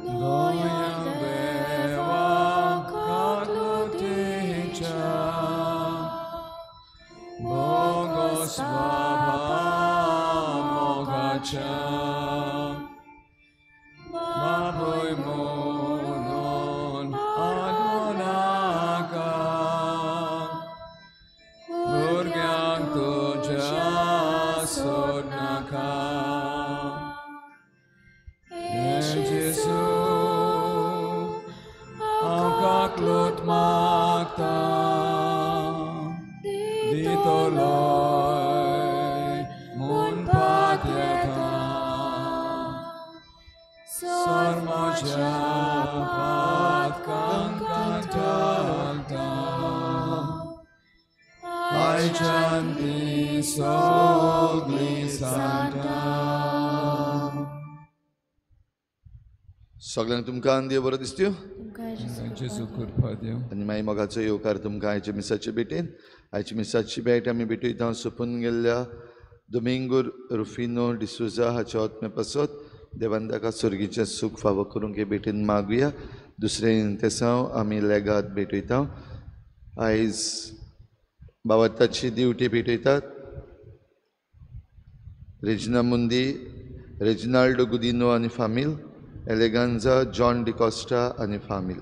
गोंया देवा काकलुतीच्या बोगोस बाबा मोगाच्या बापूय म्हणून आडवो नाका भुरग्यांक तुज्या सोडनाका. हे जेजू हांव काकलूत मागता दितलोय म्हूण पातयेता सोड म्हज्या पातकांक कंटाळटा आयच्यान ती सगळीं सांगता. सगळ्यांक तुमकां देव बरो दिसत्यो जेजू कृपा दिवं. आनी मागीर मोगाचो येवकार तुमकां आयच्या मिसाचे भेटेन. आयच्या मिसाची भेट आमी भेटयता सोंपून गेल्ल्या दोमिंगो रुफिनो डिसोजा हाच्या आत्म्या पासत देवान ताका सर्गीचें सूख फावो करूंक हे भेटेन मागुया. दुसरें तेसांव आमी लेगाद भेटयता. आयज बावताची दिवटी भेटयतात रेजिना मुंदी, रेजिनाल्डो गुदिनो आनी फामील, एलेगांजा जॉन डिकॉस्टा आनी फामील.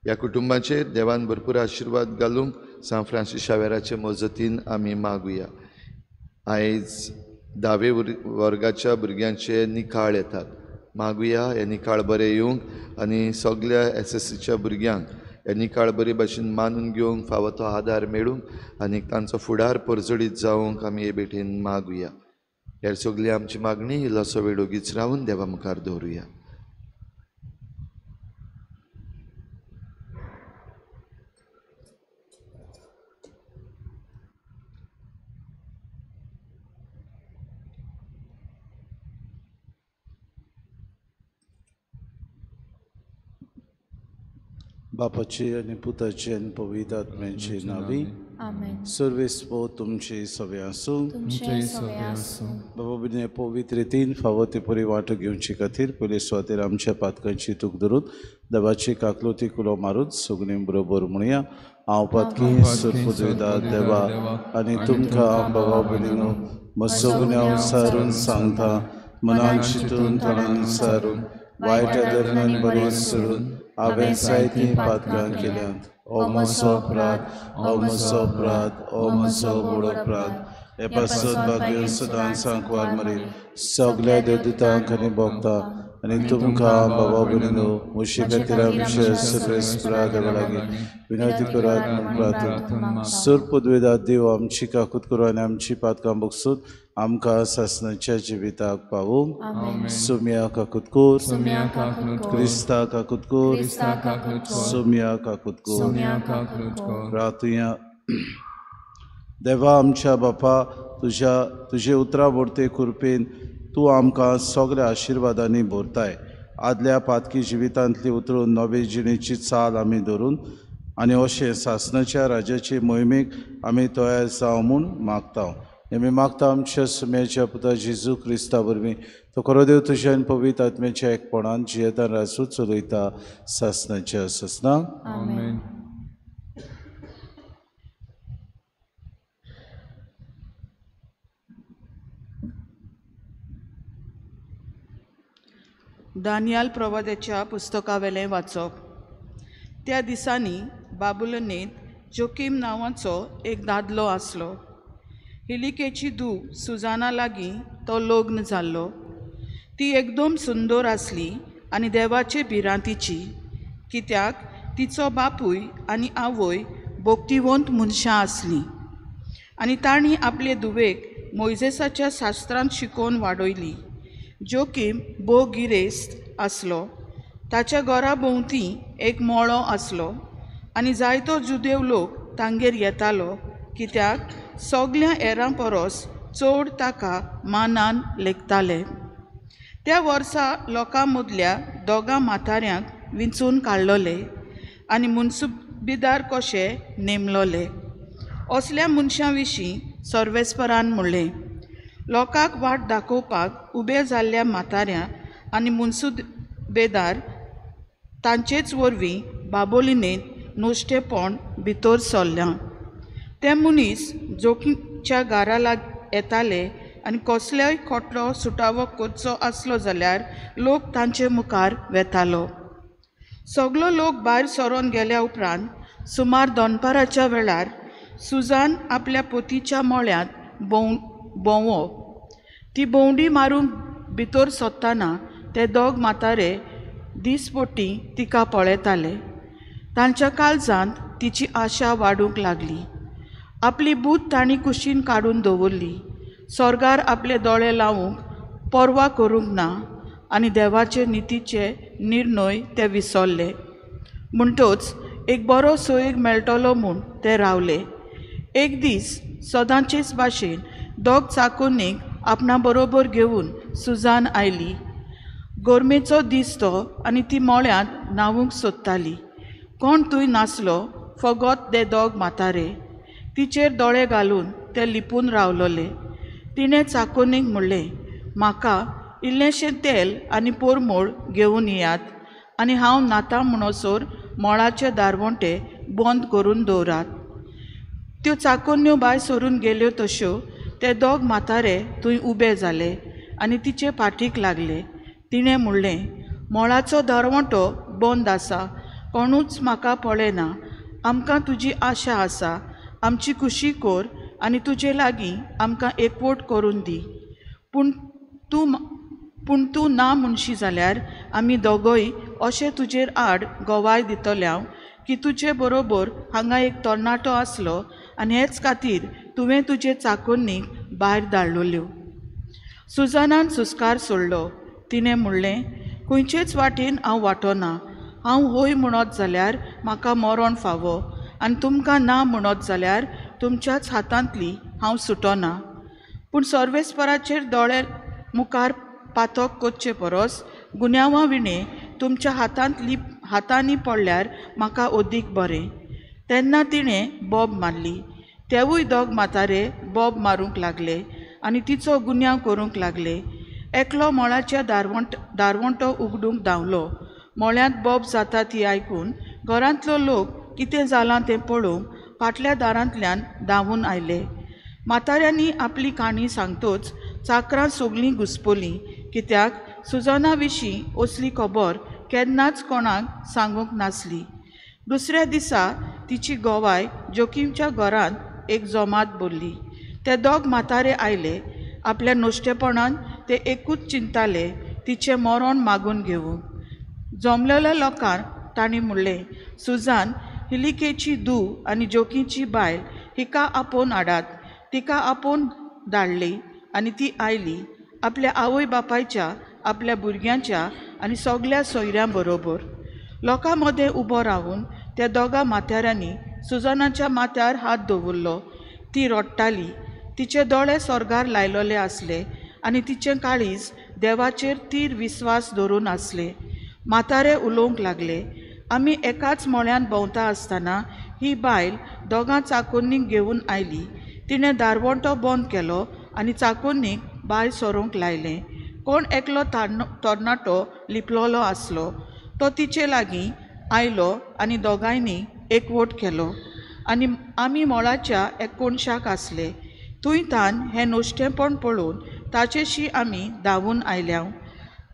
ह्या कुटुंबाचेर देवान भरपूर आशिर्वाद घालूंक सांत फ्रांसीस शावेराचे मजतीन आमी मागुया. आयज धावे वर्गाच्या भुरग्यांचे निकाळ येतात, मागुया हे निकाळ बरे येवंक आनी सगल्या एसएससीच्या भुरग्यांक हे निकाळ बरे भाशेन मानून घेवंक फावो तो आदार मेळूंक आनी तांचो फुडार परजळीत जावंक आमी हे भेटेन मागुया. हेर सगली आमची मागणी इल्लोसो वेळ ओगीच रावन देवा मुखार दवरुया. बापाची आनी पुताची आनी पवित्र आत्म्याची नांवी आमेन. सर्वेस्पो तुमचे सवे आसूं. तुमचें सवें आसूं. बाबा भुरग्यां पवित्र रितीन फावो ते परी वांटो घेवचे खातीर पयले सुवातेर आमच्या पातकांची तूक धरून देवाची काकलुती कुलो मारून सगळीं बरोबर म्हणया. हांव पातकी सुरपुजयता देवा आनी तुमकां बाबा भयणीनो म्हजो गुन्यांव सारून सांगता, मनान चिंतून तोंडान सारून वायट दरम्यान बरें सोडून हांवें जायतीं पातकां केल्यांत. ओ म्हजो अपराध, ओ म्हजो अपराध, ओ म्हजो व्हड अपराध. हे पासत भाग्य सदां सांकवार मरे सगल्या देवदूतांक आनी भोगता आनी तुमकां बाबा भयणीनो म्हजे खातीर आमच्या सर्वेस्परा देवा लागीं विनंती करात म्हूण प्रार्थना. सर पदवेदा देव आमची काकूत करूं आनी आमची पातकां बगसून आमकां सासणाच्या जिविताक पावूंक. सुम्या काकूत कोर, क्रिस्ता काकूत कोर, सुम्या काकूत कोर. प्रार्थुया. देवा आमच्या बापा, तुज्या तुजे उतरां भरते कृपेन तूं आमकां सगळ्या आशिर्वादांनी भरताय. आदल्या पातकी जिवितांतली उतरून नवे जिणेची चाल आमी धरून आनी अशें सासणाच्या राजाचे मोहिमेक आमी तयार जावं म्हूण मागता. आमी मागता आमच्या सुम्याच्या पुता जेजू क्रिस्ता वरवीं तो खरो देव तुज्या आनी पवित्र आत्म्याच्या एकपणान जियेतान राजू चलयता सासणाच्या सासणाक. आमेन. दानियाल प्रवाद्याच्या पुस्तकावेलें वाचप. त्या दिसांनी बाबुलनेंत जोकीम नांवाचो एक दादलो आसलो. हिलिकेची धूव सुजाना लागीं तो लग्न जाल्लो. ती एकदम सुंदर आसली आनी देवाचे भिरांतीची, कित्याक तिचो बापूय आनी आवय भक्तिवंत मनशां आसलीं आनी तांणी आपले धुवेक मोयजेसाच्या शास्त्रांत शिकोवन वाडयली. जोकीम भोव गिरेस्त आसलो. ताच्या घरा भोंवती एक मळो आसलो आनी जायतो जुदेव लोक तांगेर येतालो, कित्याक सगल्या हेरां परस चड ताका मानान लेखताले. त्या वर्सा लोकां मदल्या दोगां म्हाताऱ्यांक विंचून काडलोले आनी मुन्सुबीदार कशे नेमलोले. असल्या मनशां विशीं सर्वेस्परान म्हणलें, लोकांक वाट दाखोवपाक उबे जाल्ल्या म्हाताऱ्या आनी मुन्सुबीदारांक बेदार तांचेच वरवीं बाबोलिनेंत नुस्तेपण भितर सरलां. ते मनीस जोकीच्या घरा येताले आनी कसलोय खोटलो सुटावो करचो आसलो जाल्यार लोक तांचे मुखार वेतालो. सगलो लोक भायर सरोन गेल्या उपरांत सुमार दनपाराच्या वेळार सुजान आपल्या पोतीच्या मळ्यांत भोंवो. ती भोंवडी मारूंक भितर सोदतना ते दोग म्हातारे दिसपट्टी तिका पळयताले. तांच्या काळजांत तिची आशा वाडूंक लागली. आपली बूद तांणी कुशीन काडून दवरली. स्वर्गार आपले दोळे लावूंक पर्वा करूंक ना आनी देवाचे नितीचे निर्णय ते विसरले. म्हणटच एक बरो सोयीक मेळटलो म्हूण ते रावले. एक दीस सदांचेच भाशेन दोग चाकोनीक आपणा बरोबर घेवन सुजान आयली. गरमेचो दीस तो आनी ती मळ्यांत न्हांवूंक सोदताली. कोण थंय नासलो, फकत ते दोग म्हातारे. तिचेर दोळे घालून ते लिपून रावलोले. तिणें चाकोनीक म्हणलें, म्हाका इल्लेंशें तेल आनी पोरमोळ घेवन येयात आनी हांव न्हाता म्हणसर मळाचे दारवंटे बंद करून दवरात. त्यो चाकोन्यो भायर सरून गेल्यो तश्यो ते दोग म्हातारे थंय उबे जाले आनी तिचे फाटीक लागले. तिणें म्हणलें, मळाचो दारवंटो बंद आसा, कोणूच म्हाका पळयना. आमकां तुजी आशा आसा, आमची खुशी कर आनी तुजे लागीं आमकां एकवट करून दी. पूण तूं ना म्हणशी जाल्यार आमी दोगोय अशें तुजेर आड गवाय दितले हांव की तुजे बरोबर हांगा एक तरणाटो आसलो आनी हेच खातीर तुवें तुजे चाकोन्नीक भायर धाडलोल्यो. सुजानान सुस्कार सोडलो. तिणें म्हणलें, खंयचेच वाटेन हांव वांटोना. हांव हय म्हणत जाल्यार म्हाका मरण फावो आनी तुमकां ना म्हणत जाल्यार तुमच्याच हातांतली हांव सुटोना. पूण सर्वेस्पराचेर दोळे मुखार पातक करचे परस गुन्यांवा विणें तुमच्या हातांनी पडल्यार म्हाका अदीक बरें. तेन्ना तिणें बोब मारली. तेवूय दोग म्हातारे बोब मारूंक लागले आनी तिचो गुन्यांव करूंक लागले. एकलो मळाच्या दारवंटो उगडूंक धांवलो. मळ्यांत बोब जाता ती आयकून घरांतलो लोक कितें जालां तें पळोवंक फाटल्या दारांतल्यान धांवून आयले. म्हाताऱ्यांनी आपली काणी सांगतच चाकरां सगलीं घुसपलीं, कित्याक सुजना विशीं असली खबर केन्नाच कोणाक सांगूंक नासली. दुसऱ्या दिसा तिची गवाय जोकीमच्या घरांत एक जमात भरली. ते दोग म्हातारे आयले. आपल्या नुस्तेपणान ते एकूच चिंताले, तिचें मरण मागून घेवंक. जमलेल्या लोकांक तांणी म्हणलें, सुजान हिलिकेची धूव आनी जोकीची बायल हिका आपोवन हाडात. तिका आपोवन धाडली आनी ती आयली आपल्या आवय बापायच्या, आपल्या भुरग्यांच्या आनी सगल्या सोयऱ्यां बरोबर. लोकां मदें उबो रावून त्या दोगां म्हाताऱ्यांनी सुजनाच्या माथ्यार हात दवरलो. ती रडटाली. तिचे दोळे स्वर्गार लायलोले आसले आनी तिचें काळीज देवाचेर तीर विस्वास धरून आसले. म्हातारे उलोवंक लागले, आमी एकाच मळ्यांत भोंवता आसतना ही बायल दोगां चाकोन्नीक घेवन आयली. तिणें दारवंटो बंद केलो आनी चाकोन्नीक भायर सरूंक लायलें. कोण एकलो तरणाटो लिपलोलो आसलो. तो तिचे लागीं आयलो आनी दोगांयनी एकवट केलो आनी आमी मळाच्या एक कोनशाक आसले. थंय तान हें नुस्तेपण पळोवन ताचेशी आमी धांवून आयल्या.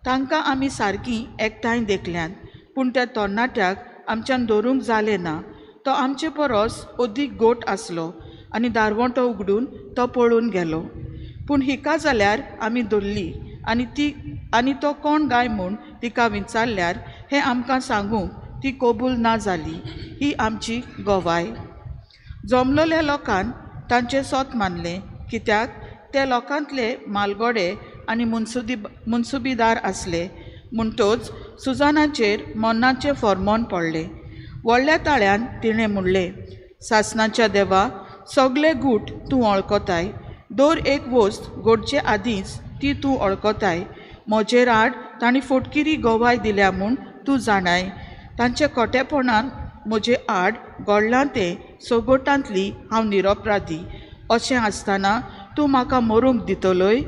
तांकां आमी सारकीं एकठांय देखल्यात, पूण त्या तरणाट्याक आमच्यान धरूंक जालें ना. तो आमचे परस अदीक गोट आसलो आनी दारवंटो उगडून तो पळून गेलो. पूण हिका जाल्यार आमी धरली आनी तो कोण गाय म्हूण तिका विचारल्यार हें आमकां सांगूंक ती कबूल ना जाली. ही आमची गवाय. जमलोल्या लोकान तांचें सोत मानलें, कित्याक ते लोकांतले मालगोडे आनी मुन्सुबीदार आसले. म्हणटच सुजानाचेर मरणाचें फॉर्मोन पडलें. व्हडल्या ताळ्यान तिणें म्हणलें, सासणाच्या देवा, सगळे गूट तूं वळखताय. दर एक वस्त घडचे आदींच ती तूं वळखताय. म्हजेर आड तांणी फटकिरी गवाय दिल्या म्हूण तूं जाणाय. तांच्या खोटेपणान म्हजे आड घडलां तें सगोटांतली हांव निरपराधी. अशें आसतना तूं म्हाका मरूंक दितलोय?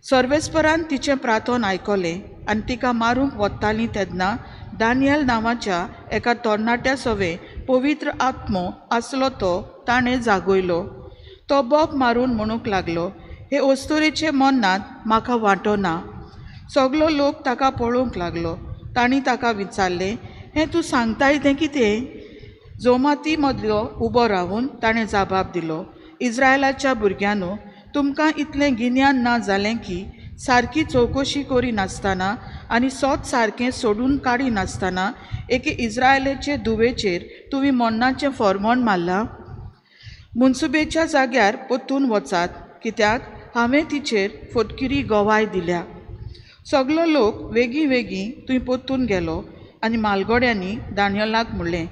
सर्वेस्परान तिचें प्रार्थन आयकलें. आनी तिका मारूंक वतालीं तेन्ना दानियल नांवाच्या एका तरणाट्या सवें पवित्र आत्मो आसलो तो ताणें जागयलो. तो बोब मारून म्हणूंक लागलो, हे अस्तुरेचे मनांत म्हाका वांटो ना. सगलो लोक ताका पळोवंक लागलो. तांणी ताका विचारलें, हें तूं सांगताय तें कितें? जोमाती मदलो उबो रावून ताणें जाबाब दिलो, इज्रायलाच्या भुरग्यांनो, तुमकां इतलें गिन्यान ना जालें की सारकी चवकशी करिनासतना आनी सोत सारकें सोडून काडिनासतना एके इज्रायलाचे धुवेचेर तुवें मरणाचें फॉर्मोण मारलां? मुन्सुबेच्या जाग्यार परतून वचात, कित्याक हांवें तिचेर फटकिरी गवाय दिल्या. सगलो लोक वेगीं वेगीं थंय परतून गेलो आनी मालगोड्यांनी दानियलाक म्हणलें,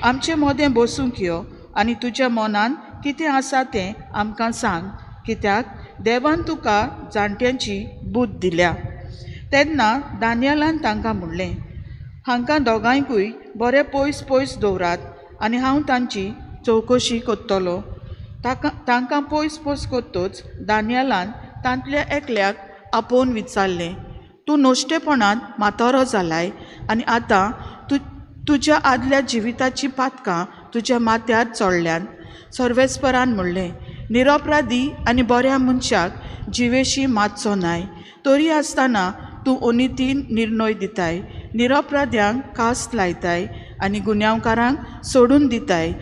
आमचे मदें बसूंक यो आनी तुज्या मनांत कितें आसा तें आमकां सांग, कित्याक देवान तुका जाणट्यांची बुद्द दिल्या. तेन्ना दानियलान तांकां म्हणलें, हांकां दोगांयकूय बरें पयस पयस दवरात आनी हांव तांची चवकशी करतलो. तांकां पयस पयस करतच दानियलान तांतल्या एकल्याक आपोवन विचारलें, तूं नश्टेपणांत म्हातारो जालाय आनी आतां तुज्या आदल्या जिविताचीं पातकां तुज्या माथ्यार चडल्यांत. सर्वेस्परान म्हणलें, निरपराधी आनी बऱ्या मनशाक जिवेशी मातसो नाय, तरी आसतना तूं अनितीन निर्णय दिताय, निरपराध्यांक कास्त लायताय आनी गुन्यांवकारांक सोडून दिताय.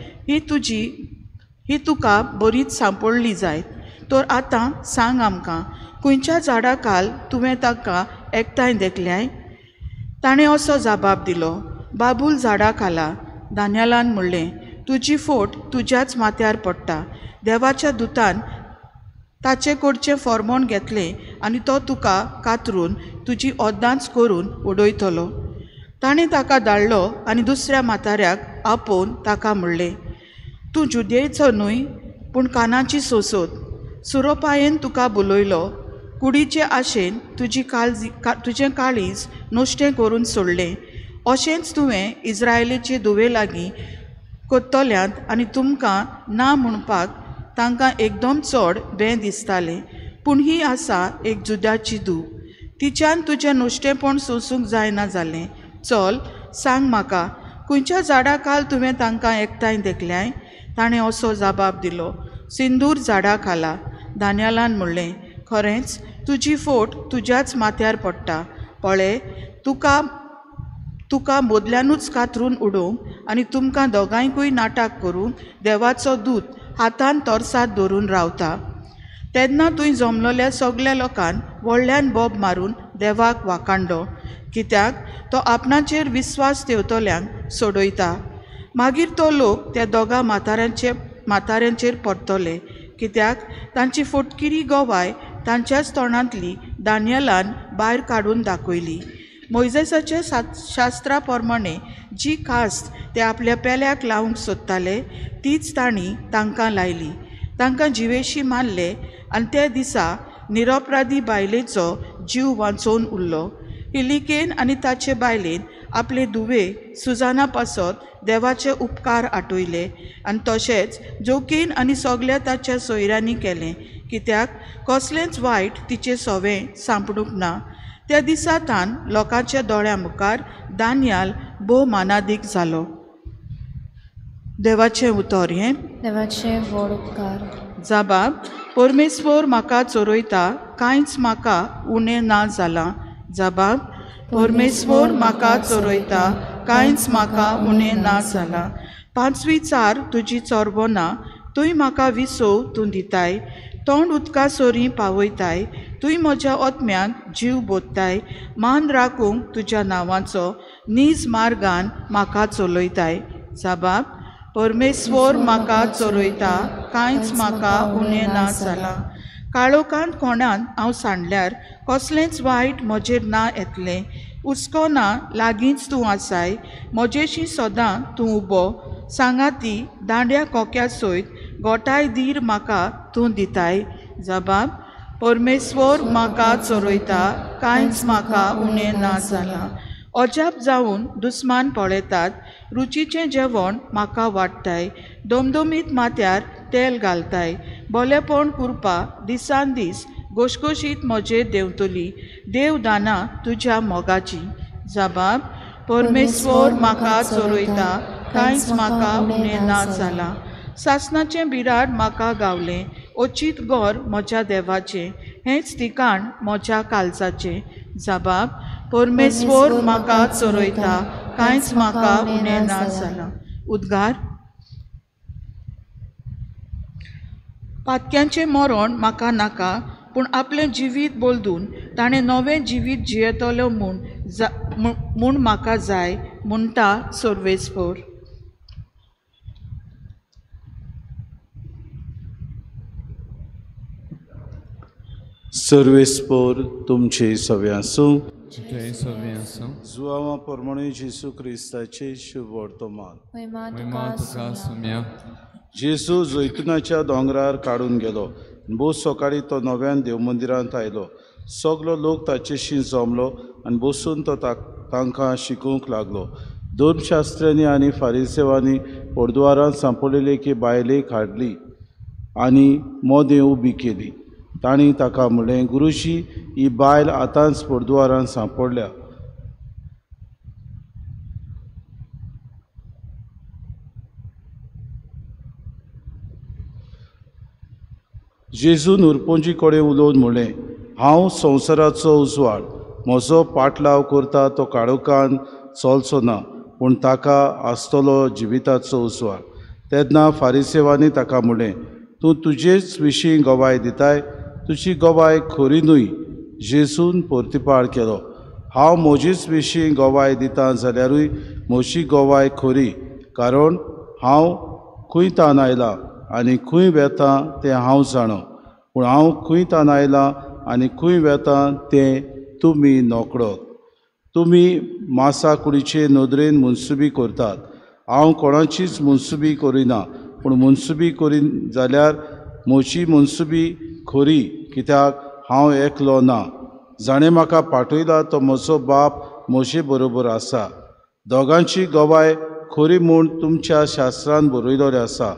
ही तुका बरीच सांपडली जायत. तर आतां सांग आमकां, खंयच्या झाडा खाल तुवें ताका एकठांय देखल्याय? ताणें असो जाबाब दिलो, बाबूल झाडा खाला. दानियलान म्हणलें, तुजी फोट तुज्याच माथ्यार पडटा. देवाच्या दुतान ताचे कडचें फॉर्मोण घेतलें आनी तो तुका कातरून तुजी ओद्दांच करून उडयतलो. ताणें ताका धाडलो आनी दुसऱ्या म्हाताऱ्याक आपोवन ताका म्हणलें, तूं जुदेचो न्हय, पूण कानाची सोंसत. सुरोपायेन तुका बोलयलो, कुडीचे आशेन तुजें काळीज नश्टें करून सोडलें. अशेंच तुवें इज्रायलाचे धुवे लागीं करतल्यांत आनी तुमकां ना म्हणपाक तांकां एकदम चड बें दिसतालें. पूण ही आसा एक जुदाची धूव, तिच्यान तुजें नश्टेपण सोंसूंक जायना जालें. चल सांग म्हाका, खंयच्या झाडा खाल तुवें तांकां एकठांय देखल्याय? ताणें असो जाबाब दिलो, सिंदूर झाडा खाला. दानियलान म्हणलें, खरेंच तुजी फोट तुज्याच माथ्यार पडटा. पळय, तुका मदल्यानूच कातरून उडोवंक आनी तुमकां दोगांयकूय नाटक करूंक देवाचो दूत हातान तोरसाद धरून रावता. तेन्ना थंय जमलोल्या सगल्या लोकान व्हडल्यान बोब मारून देवाक वाखाणलो, कित्याक तो आपणाचेर विस्वास ठेवतल्यांक सोडयता. मागीर तो लोक त्या दोगां म्हाताऱ्यांचेर परतले, कित्याक तांची फटकिरी गवाय तांच्याच तोंडांतली दानियलान भायर काडून दाखयली. मोयजेसाच्या शास्त्रा प्रमाणे जी कास्त ते आपल्या पेल्याक लावंक सोदताले तीच तांणी तांकां लायली. तांकां जिवेशी मारले आनी त्या दिसा निरपराधी बायलेचो जीव वांचोवन उरलो. हिलिकेन आनी ताचे बायलेन आपले धुवे सुजाना पासत देवाचे उपकार आठयले आनी तशेंच जोकीन आनी सगल्या ताच्या सोयऱ्यांनी केलें, कित्याक कसलेंच वायट तिचें सोवें सांपडूंक ना. त्या दिसा तान लोकांच्या दोळ्यां मुखार दानियाल भोव मानादीक जालो. देवाचें उतर हें. देवाचे व्हड उपकार. जाबाब, परमेश्वर म्हाका चोरयता, कांयच म्हाका उणें ना जालां. जाबाब, परमेश्वर म्हाका चोरयता, कांयच म्हाका उणें ना जालां. पांचवी चार तुजी चोरबो ना, तूंय म्हाका विसव तूं दिताय, तोंड उदका सोरी पावयताय. तूंय म्हज्या ओतम्याक जीव बोत्ताय, मान राखूंक तुज्या नांवाचो नीज मार्गान म्हाका चलयताय. जाबाब, परमेश्वर म्हाका चोरयता, कांयच म्हाका उणें ना जालां. काळोखांत कोणांत हांव सांडल्यार कसलेंच वायट म्हजेर ना येतलें. हुस्को ना, लागींच तूं आसाय, म्हजेशी सदां तूं उबो. सांगाती दांड्या कोक्या सयत गोठाय धीर म्हाका तूं दिताय. जबाब, परमेश्वर म्हाका चोरयता, कांयच म्हाका उणें ना जालां. अजाप जावन दुस्मान पळयतात, रुचीचें जेवण म्हाका वाडटाय. दमदमीत माथ्यार तेल घालताय, बरेपण करपा दिसान दीस घोशघोशीत म्हजेर देंवतली देव दाना तुज्या मोगाची. जबाब परमेश्वर म्हाका चोरयता, कांयच म्हाका उणें ना जालां. सासणाचें बिराड म्हाका गावलें, अचीत गोर म्हज्या देवाचें, हेंच ठिकाण म्हज्या काळजाचें. जबाब परमेश्वर म्हाका चोरयता, कांयच म्हाका उणें ना जालां. उद्गार पातक्यांचें मरण म्हाका नाका, पूण आपलें जिवीत बदलून ताणें नवें जिवीत जियेतलो म्हूण म्हाका जाय म्हणटा सर्वेस्पर. सर्वेस्पर तुमचे सवे आसूं. जुआवा परमणे जेसू क्रिस्ताचे शुभ वर्तमान. जेजू जैतुनाच्या दोंगरार काडून गेलो. भोव सकाळी तो नव्यान देवमंदिरांत आयलो. सगलो लोक ताचेशी जमलो आनी बसून तो तांकां शिकोवंक लागलो. धर्मशास्त्र्यांनी आनी फारिसेवांनी पडद्वारांत सांपडलेली की बायलेक हाडली आनी मोदें उबी केली. तांणी ताका म्हणलें, गुरुजी, ही बायल आतांच पडद्वारांत सांपडल्या. जेजून उरपोंजी कडेन उलोवन म्हणलें, हांव संवसाराचो उजवाड. म्हजो पाटलाव करता तो काळोखान चलचो ना, पूण ताका आसतलो जिविताचो उजवाड. तेन्ना फारिसेवांनी ताका म्हणलें, तूं तुजेच विशीं गवाय दिताय, तुजी गवाय खरी न्हय. जेजून परतिपाळ केलो, हांव म्हजेच विशीं गवाय दितां जाल्यारूय म्हजी गवाय खरी, कारण हांव खंय तान आयलां आनी खंय वेता तें हांव जाणो, पूण हांव खंय तान आयलां आनी खंय वेता तें तुमी नकळत. तुमी मासा कुडीचे नदरेन मनसुबी करतात. हांव कोणाचीच मनसुबी करिना, पूण मनसुबी करीन जाल्यार म्हजी मनसुबी खरी, कित्याक हांव एकलो ना. जाणें म्हाका पाठयला तो म्हजो बाप म्हजे बरोबर आसा. दोगांची गवाय खरी म्हूण तुमच्या शास्त्रान बरयलेलें आसा.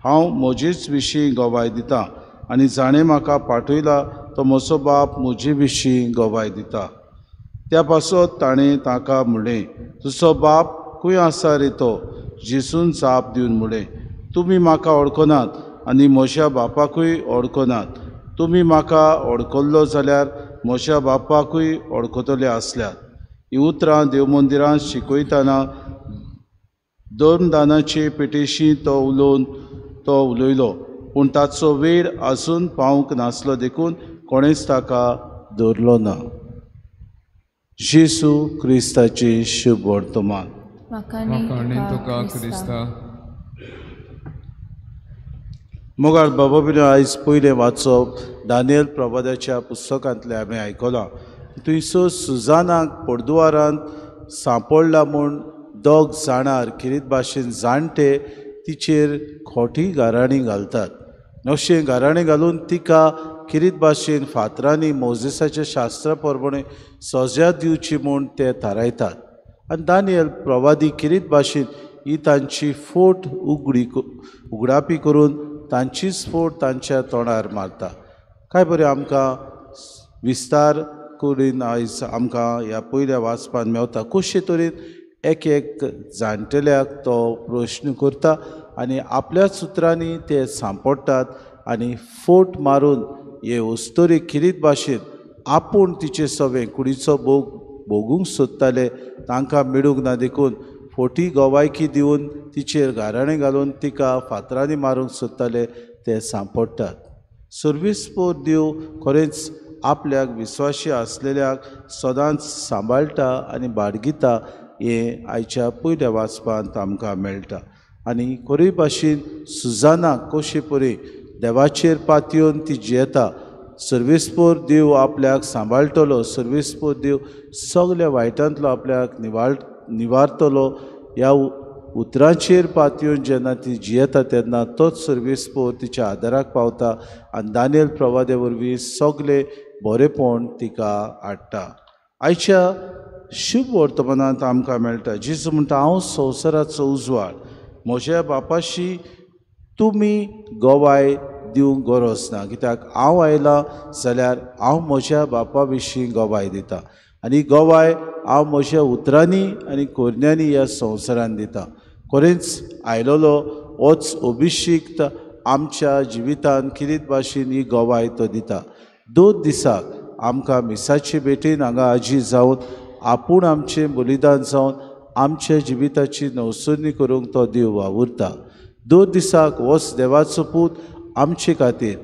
हांव म्हजेच विशीं गवाय दितां आनी जाणें म्हाका पाठयला तो म्हजो बाप म्हजे विशीं गवाय दिता. त्या पासत ताणें ताका म्हणलें, तुजो बाप खंय आसा रे तो? जेजून जाप दिवन म्हणलें, तुमी म्हाका वळखनात आनी म्हज्या बापाकूय वळखनात. तुमी म्हाका वळखल्लो जाल्यार म्हज्या बापाकूय वळखतले आसल्यात. ही उतरां देवमंदिरांत शिकयतना धर्मदानाचे पेटेशी तो उलयलो, पूण ताचो वेळ आजून पावूंक नासलो, देखून कोणेच ताका धरलो ना. जेजू क्रिस्ताचे शुभ वर्तमान. मोगाळ बाबा बिनो, आयज पयलें वाचप दानियल प्रवादाच्या पुस्तकांतलें आमी आयकलां. थंयसर सुजानाक पडदुवारांत सांपडला म्हूण दोग जाणार किरीत भाशेन जाणटे तिचेर खोटी गाराणी घालतात. अशें गाराणें घालून तिका किरीत भाशेन फातरांनी मोजेसाच्या शास्त्रा प्रमाणे सजा दिवची म्हूण ते थारायतात. आनी दानियल प्रवादी किरीत भाशेन ही तांची फोट उगडापी करून तांचीच फोट तांच्या तोंडार मारता. काय बरें आमकां विस्तार करून आयज आमकां ह्या पयल्या वाचपान मेवता. कशे तरेन एक एक जाणटेल्याक तो प्रश्न करता आनी आपल्याच उतरांनी ते सांपडटात आनी फोट मारून हे अस्तोरी किरीत भाशेन आपूण तिचे सवें कुडीचो भोग भोगूंक सोदताले, तांकां मेळूंक ना, देखून फोटी गवायकी दिवन तिचेर गाराणें घालून तिका फातरांनी मारूंक सोदताले ते सांपडटात. सर्वेस्पर देव खरेंच आपल्याक विस्वाशी आसलेल्याक सदांच सांबाळटा आनी बाळगिता हें आयच्या पयल्या वाचपांत आमकां मेळटा. आनी खरी भाशेन सुजानाक कशे परी देवाचेर पातयेवन ती जियेता. सर्वेस्पर देव आपल्याक सांबाळटलो, सर्वेस्पर देव सगल्या वायटांतलो आपल्याक निवारतलो ह्या उतरांचेर पातयेवन जेन्ना ती जियेता तेन्ना तोच सर्वेस्पर तिच्या आदाराक पावता आनी दानियल प्रवादे वरवीं सगलें बरेपण तिका हाडटा. आयच्या शुभ वर्तमानांत आमकां मेळटा जेजू म्हणटा, हांव संवसाराचो उजवाड, म्हज्या बापाशी तुमी गवाय दिवंक गरज ना, कित्याक हांव आयलां जाल्यार हांव म्हज्या बापा विशीं गवाय दिता आनी गवाय हांव म्हज्या उतरांनी आनी कोरण्यांनी ह्या संवसारान दिता. खरेंच आयलोलो होच अभिशिक्त आमच्या जिवितान किरीत भाशेन ही गवाय तो दिता. 2 दिसाक आमकां मिसाचे भेटेन हांगा आजी जावन आपूण आमचें बलिदान जावन आमच्या जिविताची नवसरणी करूंक तो देव वावुरता. 2 दिसाक होच देवाचो पूत आमचे खातीर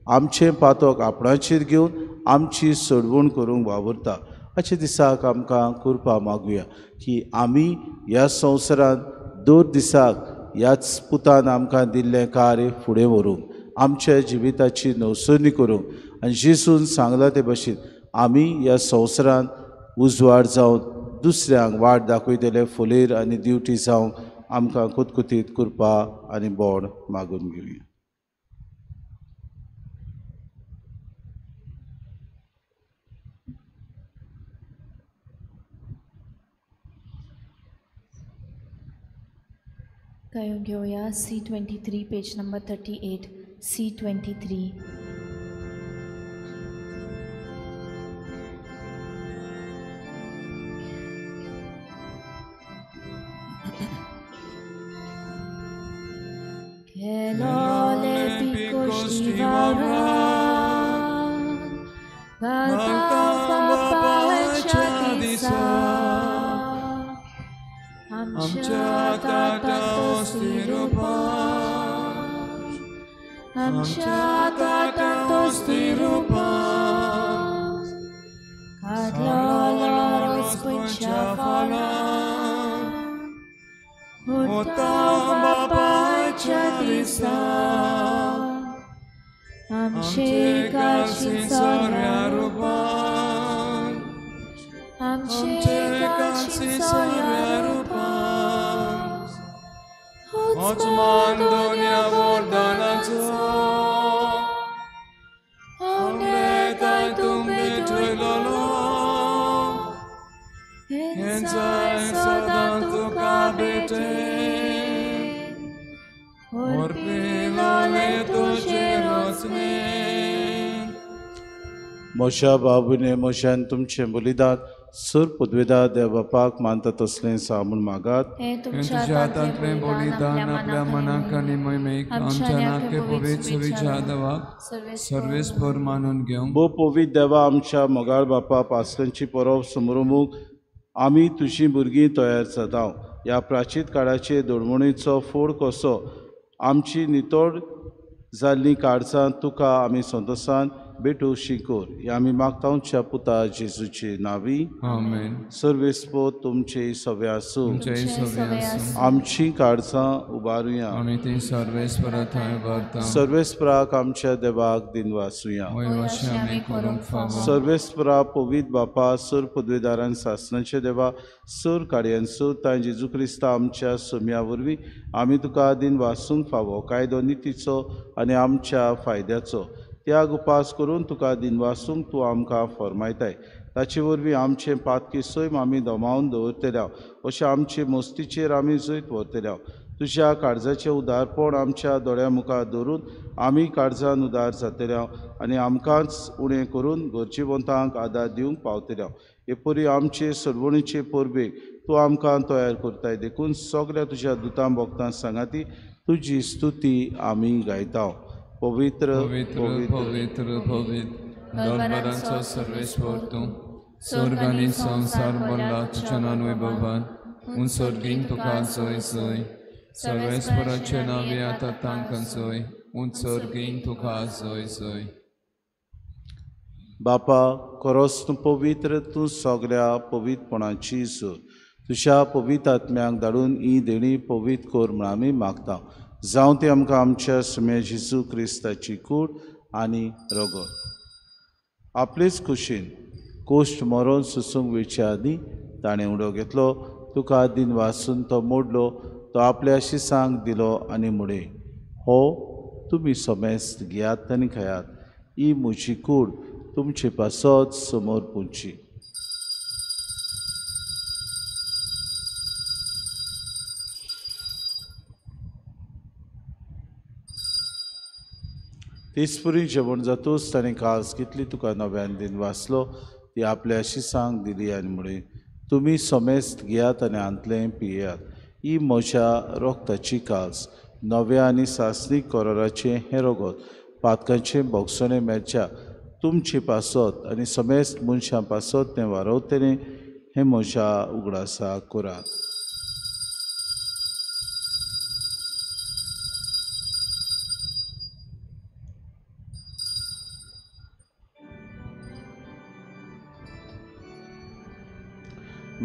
आमचें पातक आपणाचेर घेवन आमची सोडवण करूंक वावुरता. हाचे दिसाक आमकां कृपा मागुया की आमी ह्या संवसारांत 2 दिसाक ह्याच पुतान आमकां दिल्लें कार्य फुडें व्हरूंक, आमच्या जिविताची नवसरणी करूंक आनी जेजून सांगलां ते भशेन आमी ह्या संवसारांत उजवाड जावन दुसऱ्यांक वाट दाखयतले फुलेर आनी दिवटी जावंक आमकां कुतकुतीत कृपा आनी बोड मागून घेवया. गायून घेवया C23 page number 38 C23. Kelole pikoshti vauran, galta papaच्या दिसा, आमच्या ताटांत स्थिरूपान, आमच्या ताटांत स्थिरूपान, काडलोलो रोसपंच्या फालान, उरता बापाच्या दिसा, आमचे काळजी सोऱ्या रुपान, आमचे काळजी सोऱ्या रुपान, होच मान दोन्या वरदानाचो, आमलेताय तूं भेटयलोलो, हेंचाय सदां तुका भेटेन, ओरपिलोले तुजे रोचणेन. म्हज्या बाबूने म्हज्यान तुमचें बलिदान सुर पदवेदार देव बापाक मानता तसलें सा म्हूण मागात. हें तुज्या हातांतलें बलिदान आपल्या मनाक आनी महिमेक आमच्या नाके पवित्र सुविच्या देवाक सर्वेस्पर मानून घेवंक. भोव पवित्र देवा, आमच्या मोगाळ बापा, पासकांची परब समरोमूक आमी तुजीं भुरगीं तयार जाता. ह्या प्राचीन काळाचे दडमणीचो फोड कसो आमची नितळ जाल्लीं काळजां तुका आमी संतोसान भेटू शिकोर. हे आमी मागता आमच्या पुता जेजूचे नांवी. आमेन. सर्वेस्पर तुमचे सवे आसूं. तुमचेय सवे आसूं. आमची काळजां उबारुया. आमी ती सर्वेस्परा थंय उबारता. सर्वेस्पराक आमच्या देवाक दिनवासुया. वय अशें आमी करूंक फावो. सर्वेस्परा पवित्र बापा, सर पदवेदारान सासणाचे देवा, सर कार्यान सर तांय जेजू क्रिस्ता आमच्या सोम्या वरवीं आमी तुका दिनवासूंक फावो. कायदो नितीचो आनी आमच्या फायद्याचो त्याग उपास करून तुका दिनवासूंक तूं आमकां फर्मायताय. ताचे वरवीं आमचें पातकी सैम आमी दमावन दवरतल्या, अशें आमचे मस्तीचेर आमी जैत व्हरतल्या. तुज्या काळजाचें उदारपण आमच्या दोळ्या मुखार दवरून आमी काळजान उदार जातल्या आनी आमकांच उणें करून गरजेवंतांक आदार दिवंक पावतल्या. हे परी आमचे सरवणीचे परबेक तूं आमकां तयार करताय. देखून सगळ्या तुज्या दुतां भक्तां सांगाती तुजी स्तुती आमी गायता. पवित्र पवित्र पवित्र पवित्र दरबारांचो सर्वेस्पर तूं, स्वर्ग आनी संवसार भरला तुज्या नांव वैभवान, उन स्वर्गीन तुका जय जय. सर्वेस्पराचे नांवे आतां तांकां जय, उन स्वर्गीन तुका जय जय. बापा, खरोच तूं पवित्र, तूं सगळ्या पवित्रपणाची जोर. तुज्या पवित्र आत्म्यांक धाडून ही देणी पवित्र कर म्हूण आमी मागता. जावं ती आमकां आमच्या सुम्या जेजू क्रिस्ताची कूड आनी रगत. आपलेच खुशीन कोश्ट मरोन सुसूंक वेचे आदीं ताणें उडो घेतलो, तुका दिनवासून तो मोडलो, तो आपल्या शिसांक दिलो आनी म्हणें, हो तुमी समेस्त घेयात आनी खायात, ही म्हजी कूड तुमचे पासत समोर पुंची. तेचपुरी जेवण जातूच ताणें कास घेतली, तुका नव्यान दिन वाचलो, ती आपल्या शिसांक दिली आनी म्हळें, तुमी समेस्त घेयात आनी हांतलें पियेयात. ही म्हज्या रोगताची कास, नव्या आनी सासणीक कराराचें हें रगत पातकांचें भोगसणें मेळच्या तुमचे पासत आनी समेस्त मनशां पासत तें वारवतलें. हें म्हज्या उगडासा करात.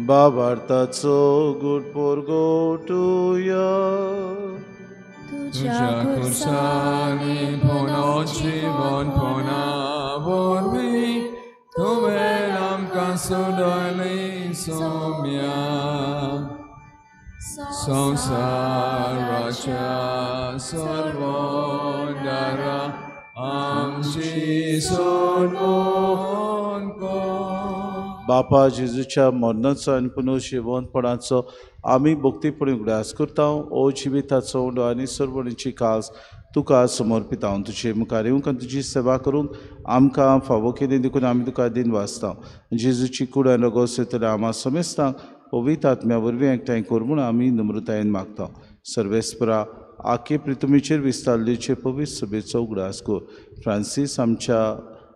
बाबार्थाचो गुड पोरगोटुया. तुज्या खुर्सांनी पुनो जिवन पुना वरवीं तुवें आमकां सोडयली सोम्या. संवसाराच्या सर्वोंदारा आमची सोडवण कर. बापा जेजूच्या मरणाचो आनी पुनर्जिवंतपणाचो आमी भक्तीपणी उगडास करता. ओ जिविताचो उंडो आनी सर्वणीची कास तुका समर्पिता. तुजे मुखार येवंक आनी तुजी सेवा करूंक आमकां फावो केली देखून आमी तुका दिन वाचता. जेजूची कूड आनी रगत सोयतल्या आमा समेस्तांक पवित्र आत्म्या वरवीं एकठांय कर म्हूण आमी नम्रतायेन मागता. सर्वेस्परा आखे प्रितुमीचेर विस्तारलेचे पवित्र सभेचो उगडास कर. फ्रांसीस आमच्या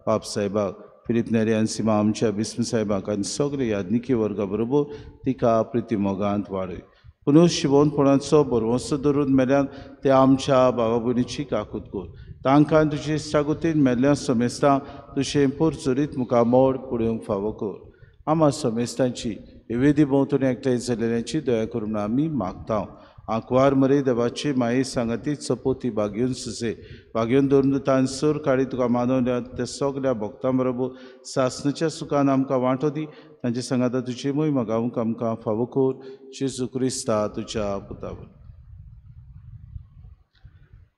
बाप साहेबाक, फिलीप नेरी आनी सीमा आमच्या बिस्म साहेबाक आनी सगळे याज्ञिकी वर्गा बरोबर तिका प्रितीमोगांत वाडय. पुनर्शिवनपणाचो भरवंसो धरून मेल्यान ते आमच्या बाबा भयणीची काकूत कर. तांकां तुजे इश्टागतीन मेल्ल्या समेस्तां तुजें पोरचोरीत मुखामोड पळोवंक फावो कर. आमा समेस्तांची विविधी भोंवतणी एकठांय जाल्ल्यांची दया करून आमी मागता. आंकवार मरे देवाची माये सांगाती चपोती बागेवन सुसे बागेवन दवरून तांसर काळी तुका मानवल्या त्या सगल्या भक्तां बरोबर सासणाच्या सुखान आमकां वांटो दी. तांचे सांगाता तुजी मोहिमा गावंक आमकां फावो कर. जेजू क्रिस्ता तुज्या पुता वरवीं.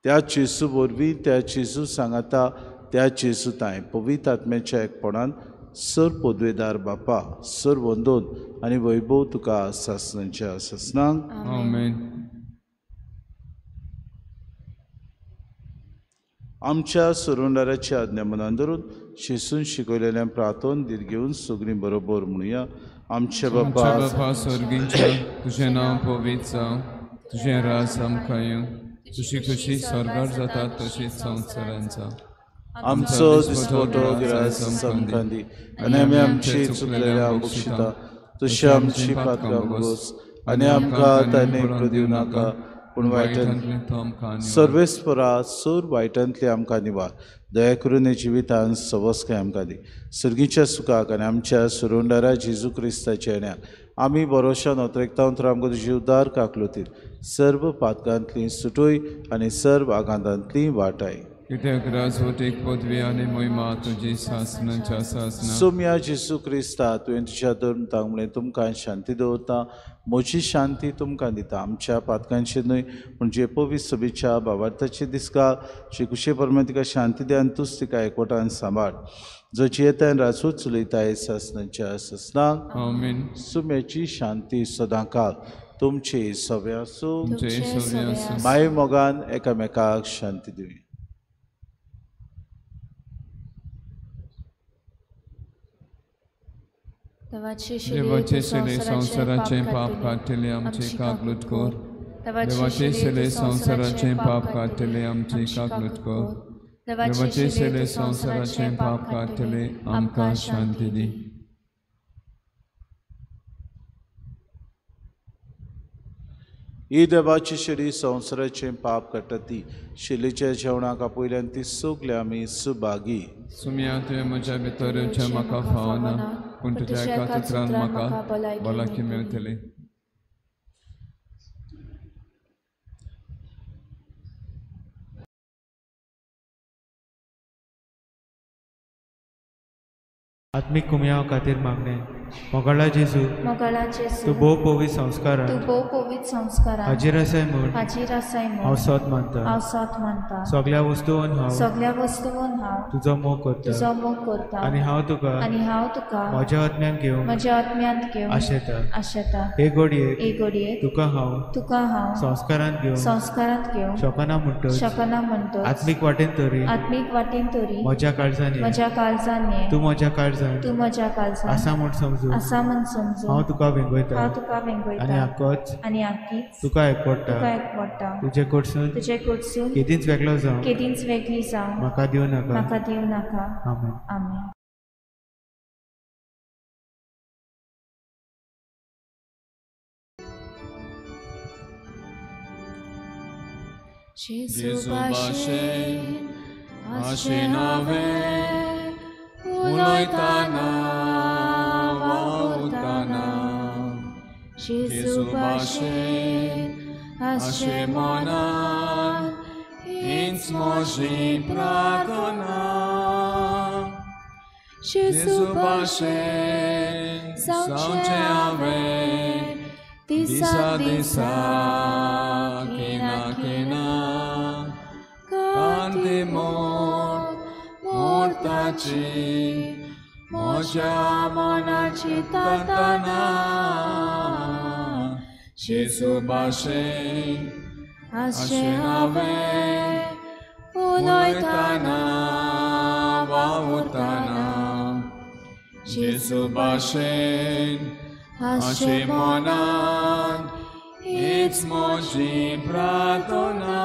त्या जेजू वरवीं, त्या जेजू सांगाता, त्या जेजू तांय पवित्र आत्म्याच्या एकपणान सर पदवेदार बापा सर वंदोन आनी वैभव तुका सासणाच्या सासणांक. आमेन. आमच्या सोरुंडाराची आज्ञा मनान धरून शिसून शिकयलेल्या प्रार्थन धीर घेवन सगळीं बरोबर म्हणुया. आमच्या बापा स्वर्गींच्या, तुजें नांव पवित्र जावं, तुजें राज आमकां येवं, तुजी खुशी स्वर्गार जाता तशीच संवसारांत जावं. आमचो दिसपटो ग्रास आमकां दी आनी आमी आमची चुकलेल्या बक्षिता तशी आमची पातकां भोगोस आनी आमकां ताणें दिवं नाका पूण वायटांतली सर्वेस्परा सोर वायटांतली आमकां निवार. दया करून हे जिवितान सवस्काय आमकां दी. सर्गीच्या सुखाक आनी आमच्या सुरुंडारा जेजू क्रिस्ताच्या येण्याक आमी बरोशान अत्रेकता तर आमकां तुजी उदार काकलुतीर सर्व पातकांतली सुटोय आनी सर्व आघातांतली वाटाय. कित्याक राजवटीक पदवी आनी मोहिमा तुजी सासणाच्या सासणा. सोम्या जेजू क्रिस्ता, तुवें तुज्या धर्मतांक म्हणलें तुमकां शांती दवरता, म्हजी शांती तुमकां दिता. आमच्या पातकांचेर न्हय पूण जे पवित्र सभेच्या भावार्थाची दिसका शिकुशे प्रमाणे तिका शांती दी आनी तूच तिका एकवटान सांबाळ. जो जियेता आनी राजवट चलयता सासणाच्या सासणाक. आमेन. सुम्याची शांती सदांकाळ तुमचे सगळे आसूं. माये मोगान एकामेकाक शांती दिवया. देवाचे शिले संवसाराचें पाप काडटले आमचे काकलूट कर. देवाचे शिले संवसाराचें पाप काडटले आमचे काकलूट कर. देवाचे शिले संवसाराचें पाप काडटले आमकां शांती दी. ही देवाची शेडी संवसाराचें पाप काडटा ती शिलेच्या जेवणाक आपयल्यान ती सगळे आमी सुभागी. सुम्या तुवें म्हज्या भितर येवचें म्हाका फावना पूण तुज्या एका उतरान म्हाका भलायकी मेळटली. आत्मीक कुमयाव खातीर मागणें. मोगाळा जेजू, तूं भोव पवित्र संस्कारान हाजीर आसाय म्हूण हांव सत मानता. सगळ्या वस्तून हांव तुजो मोग करता आनी हांव तुका म्हज्या आत्म्यान घेवंक आशेता. हे घडयेक तुका हांव संस्कारांत घेवंक शकना म्हणटच आत्मीक वाटेन तरी म्हज्या काळजान तूं म्हज्या काळजान आसा म्हूण समजून हांव तुका वेंगयता आनी आकच तुका एकवटा. तुजे कडसून केदींच वेगळो जावं म्हाका दिवं नाका. आमेन. जेजू भाशेन आशेन हांवें उलयतना वावुरतना, जेजू भाशेन आशे मनान हीच म्हजी प्रार्थना. जेजू भाशेन जावचें हांवें दिसा दिसा केन्ना केन्ना, कांती मोड मोडताची म्हज्या मनाची तातना. जेजू भाशेन आशें हांवें उलयतना वावुरतना, जेजू भाशेन आशें मनान हीच म्हजी प्रार्थना.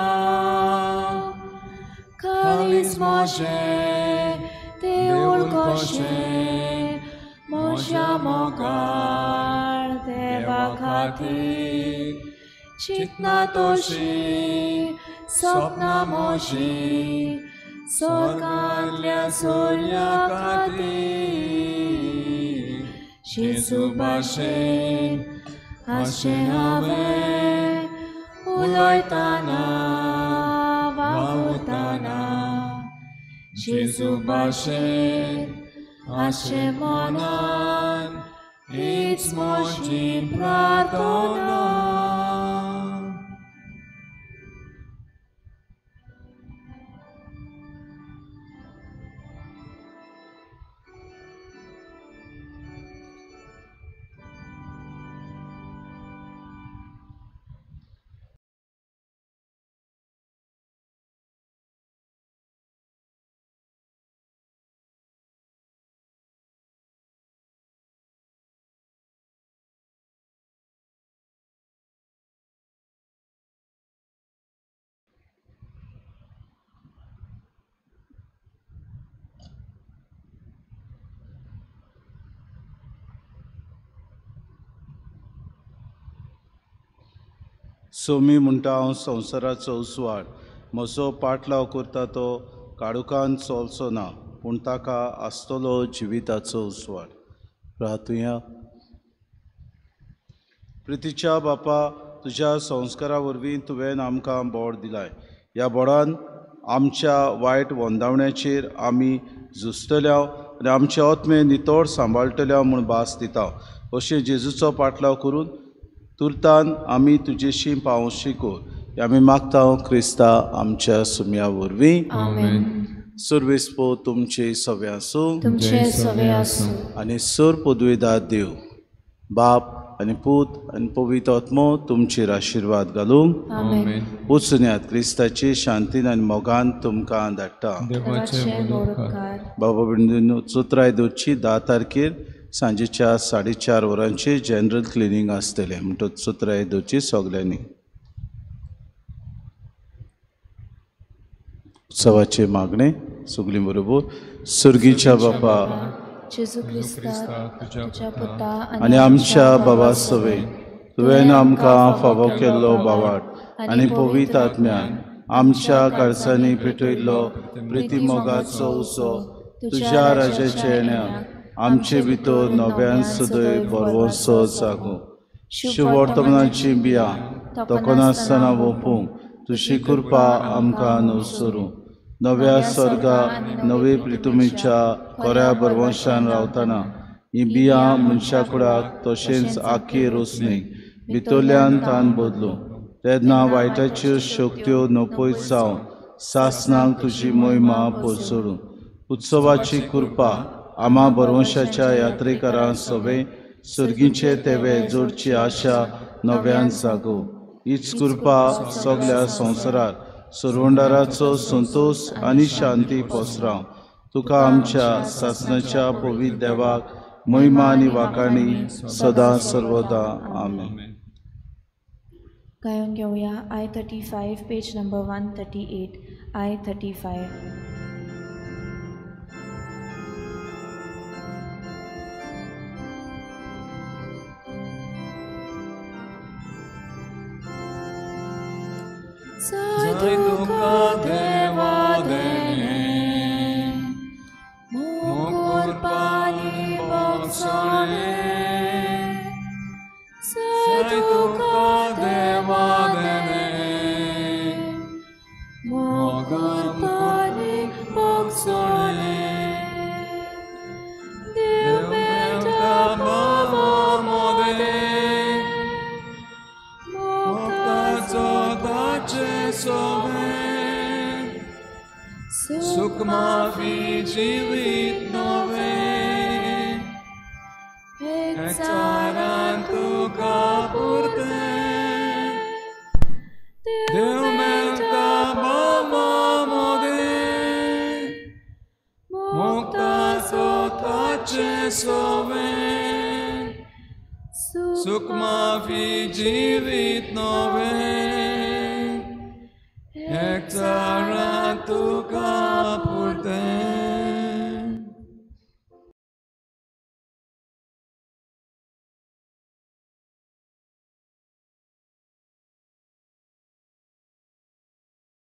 काळीज म्हजें देवूळ कशें म्हज्या मोगाळ देवा खातीर, चिंतना तशी सपनां म्हजीं स्वर्गांतल्या सुर्या खातीर. जेजू भाशेन आशें हांवें उलयतना वावुरतना, जेजू भाशेन आशें मनान हीच म्हजी प्रार्थना. सोमी म्हणटा हांव संवसाराचो उजवाड, म्हजो पाटलाव करता तो काळोखान चलचो ना, पूण ताका आसतलो जिविताचो उजवाड. प्रार्थुया. प्रितीच्या बापा, तुज्या संस्कारा वरवीं तुवें आमकां बोड दिलाय. ह्या बोडान आमच्या वायट वंदावण्याचेर आमी झुजतल्या आनी आमचे आत्मे नितळ सांबाळटल्या म्हूण भास दिता. अशें जेजूचो पाटलाव करून तुर्तान आमी तुजेशी पावोशी कर, आमी मागता क्रिस्ता आमच्या सुम्या वरवीं. सर्वेस्पो तुमचे सवे आसूं आनी सर पदवेदार देव बाप आनी पूत आनी पवित्र आत्मो तुमचेर आशिर्वाद घालूंक. वचुन्यात क्रिस्ताची शांतीन आनी मोगान तुमकां धाडटा. बाबा बिंदू चोत्राय दवरची 10 तारखेर सांजेच्या 4:30 वरांचेर जनरल क्लिनींग आसतलें, म्हणटच चोत्राय दवरची सगल्यांनी. उत्सवाचे मागणे सगळीं बरोबर. सर्गीच्या बापा आनी आमच्या बाबा सवे तुवें आमकां फावो केल्लो बावाट आनी पवित्र आत्म्यान आमच्या काळजांनी पेटयल्लो प्रितीमोगाचो उसो तुज्या राजाच्या येण्या आमचे भितर नव्यान सदैव बरवसो जागूं. शुभवर्तमानाची बियां तोखनासतना वोपूंक तुजी कृपा आमकां नुसरूं. नव्या स्वर्गा नवे प्रितुमीच्या कोऱ्या बरवंशान रावतना ही बियां मनशा कुडाक तशेंच आखी रोसणेक भितरल्यान तान बदलूं. तेन्ना वायटाच्यो शक्त्यो नपयत जावन सासणाक तुजी मोहिमा पोसडूं. उत्सवाची कृपा आमा बरवंशाच्या यात्रेकारां सवे सर्गीचे तेवे जोडची आशा नव्यान जागो. हीच कृपा सगल्या संवसारार सरवंडाराचो संतोष आनी शांती पसराव. तुका आमच्या सासणाच्या पवित्र देवाक महिमा आनी वाखाणी सदां सर्वदा. आमेन. गायन घेवया I-35 page number 138. I-35. Zai तुका देवा देणे मोकुर पानी बक्षणे. जाय तुका देवा देणे मोकुर पानी बक्षणे. देव मेळटा बाबा मोदे मोक्ताचो ताचे सोवे. सुख माफी जिवीत नवे एकचारान तुका पुरते. देव मेळटा बाबा मोदे मोक्ताचो ताचे सोवे. सुख माफी जिवीत नवे एकचारान तुका पुरते.